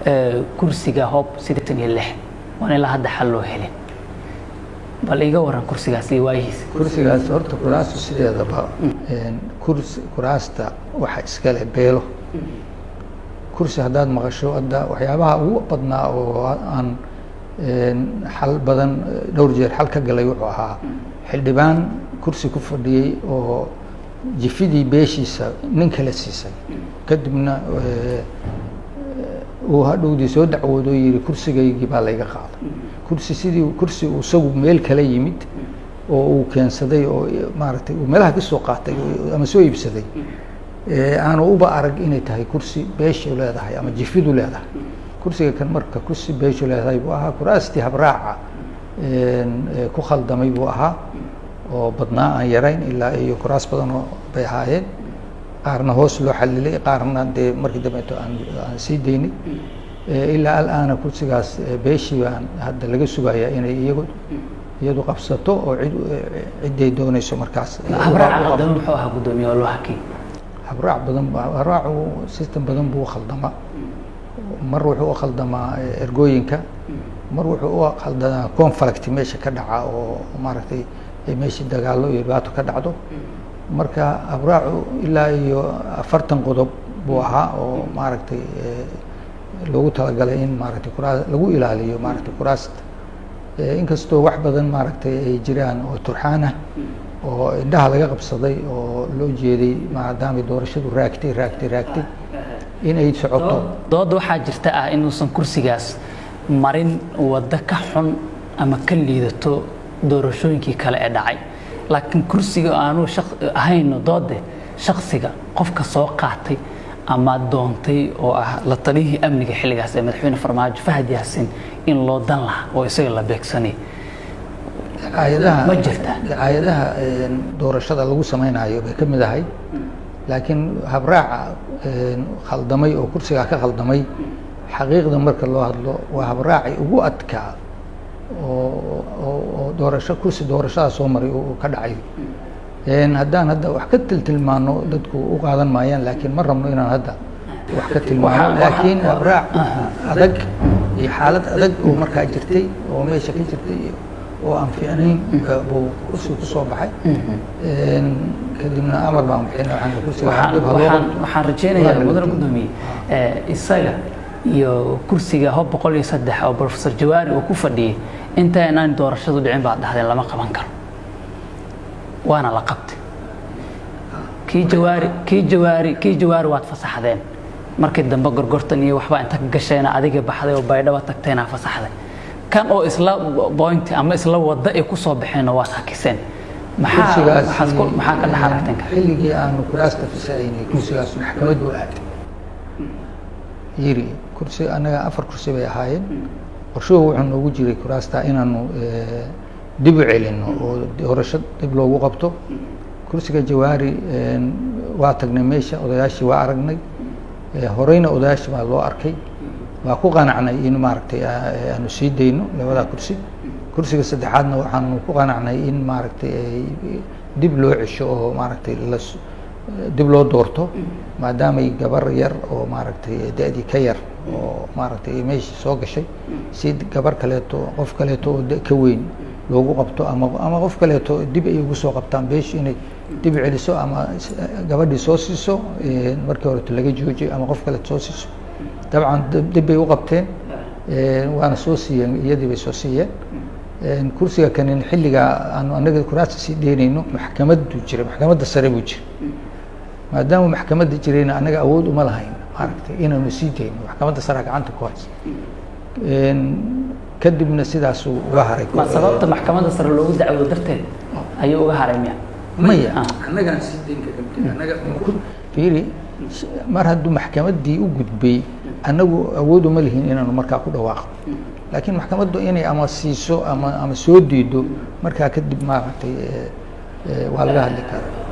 Kursiga Hob 86 waan ilaa hadda xal loo helin. Bal iga waran kursigaas iyo waayihiisa. Kursigaas horta, kuraastu sideedaba kursi, kuraasta waxa iskale beelo. Kursi haddaad maqasho, hadda waxyaabaha ugu badnaa oo aan xal badan dhowr jeer xal ka galay wuxuu ahaa xildhibaan kursi ku fadhiyey oo jifidii beeshiisa nin kale siisay, kadibna uu hadhowdii soo dacwoodo, yihi kursigaygii baa layga qaaday. Kursi sidii kursi uu isagu meel kala yimid oo uu keensaday oo maaragtay uu meelaha kasoo qaatay ama soo iibsaday, aanu uba arag inay tahay kursi beeshu leedahay ama jifidu leedahay. Kursiga kan marka kursi beeshu leedahay buu ahaa. Kuraastii habraaca ku khaldamay buu ahaa oo badnaa, aan yarayn, ilaa iyo kuraas badan oo bay ahaayeen. Qaarna hoos loo xalilay, qaarna dee markii dambeeto aan sii daynay. Ilaa alaana kursigaas beeshii baan hadda laga sugayaa inay iyagu iyadu qabsato oo cid cidday doonayso markaas. Habraaca qaldama muxuu ahaa, guddoomiye, oo loo hakiyey? Habraac badan, habraacu system badan buu khaldamaa. Mar wuxuu u khaldamaa ergooyinka, mar wuxuu u khaldamaa conflict meesha ka dhaca oo maaragtay meesha dagaallo iyo dhibaato ka dhacdo. Marka habraacu ilaa iyo 40 qodob buu ahaa oo maaragtay loogu talagalay in maaragtay kuraa lagu ilaaliyo maaragtay kuraasta, inkastoo wax badan maaragtay ay jiraan oo turxaan ah oo indhaha laga qabsaday oo loo jeeday, maadaamay doorashadu raagtay, raagtay, raagtay inay socoto. Dooda waxaa jirta ah inuusan kursigaas marin waddo ka xun ama ka liidato doorashooyinkii kale ee dhacay, laakiin kursiga aanu ahayno doode shaksiga qofka soo qaatay ama doontay oo ah la taliyihii amniga xilligaas ee Madaxweyne Farmaajo, Fahad Yaasin, in loo dan lahaa oo isaga la beegsanay. Aayadaha Ma jirtaa? Aayadaha doorashada lagu sameynayo bay ka mid ahay, laakiin habraaca khaldamay oo kursigaa ka khaldamay, xaqiiqda marka loo hadlo, waa habraaci ugu adkaa oo doorasho kursi doorashada soo maray oo ka dhacay. Haddaan hadda wax ka tiltilmaano dadku u qaadan maayaan, laakiin ma rabno inaan hadda wax ka tilmaano, laakiin habraac adag iyo xaalad adag oo markaa jirtay oo meesha ka jirtay oo aan fiicnayn buu kursiga kusoo baxay. Kadibna amar baan bixinay, waxaan kursiga dib ha loo qabto. Waxaan rajeynayaa, mudane guddoomiye, isaga iyo kursiga Hob 103 oo Professor Jawaari uu ku fadhiyey, intaynaan doorashadu dhicin baad dhahdeen lama qaban karo, waana la qabtay. Kii Jawaari waad fasaxdeen markii dambe, gorgortan iyo waxbaa inta ka gasheena, adiga baxday oo Baydhaba tagtayna fasaxday. Kan oo isla point ama isla wadda ay ku soo baxeenna waad hakiseen. Maxaa maxaa ka dhex aragteen? Xilligii aanu kuraasta fasaxaynay kursigaas maxkamad buu aaday, yiri kursi annaga afar kursi bay ahaayeen. Qorshuhu wuxuu noogu jiray kuraasta inaanu dib u celino oo doorasho dib loogu qabto. Kursiga Jawaari waa tagnay meesha, odayaashii waa aragnay, horeyna odayaashii baa loo arkay, waa ku qanacnay in maaragtay aanu sii dayno labadaa kursi. Kursiga saddexaadna waxaanu ku qanacnay in maaragtay dib loo cesho oo maaragtay la dib loo doorto, maadaamay gabar yar oo maaragtay da-dii ka yar oo maaragtay meeshii soo gashay, si gabar kaleeto, qof kaleeto oo ka weyn loogu qabto, ama qof kaleeto dib ay ugu soo qabtaan beeshu inay dib u celiso, ama gabadhii soo siiso markii horeto laga joojiyo, ama qof kaleeto soo siiso. Dabcan dib bay u qabteen, waana soo siiyeen, iyadii bay soo siiyeen. Kursiga kanin xilligaa aanu anaga kuraasta sii deynayno maxkamaddu jiray, maxkamadda sare buu jiray. Maadaama maxkamadda jirayna, annaga awood uma lahayn maaragtay inaanu sii dayno, maxkamadda sare gacanta ku haysa. Kadibna sidaasuu uga haray. Ma sababta maxkamadda sare loogu dacwoodo darteed ayuu uga haray miya? Maya, annagaan sii dayn karin. Annaga fiiri, mar hadduu maxkamaddii u gudbay, annagu awood uma lihin inaanu markaa ku dhawaaqo, laakiin maxkamaddu inay ama siiso ama soo diido markaa kadib maaragtay waa laga hadli karaa.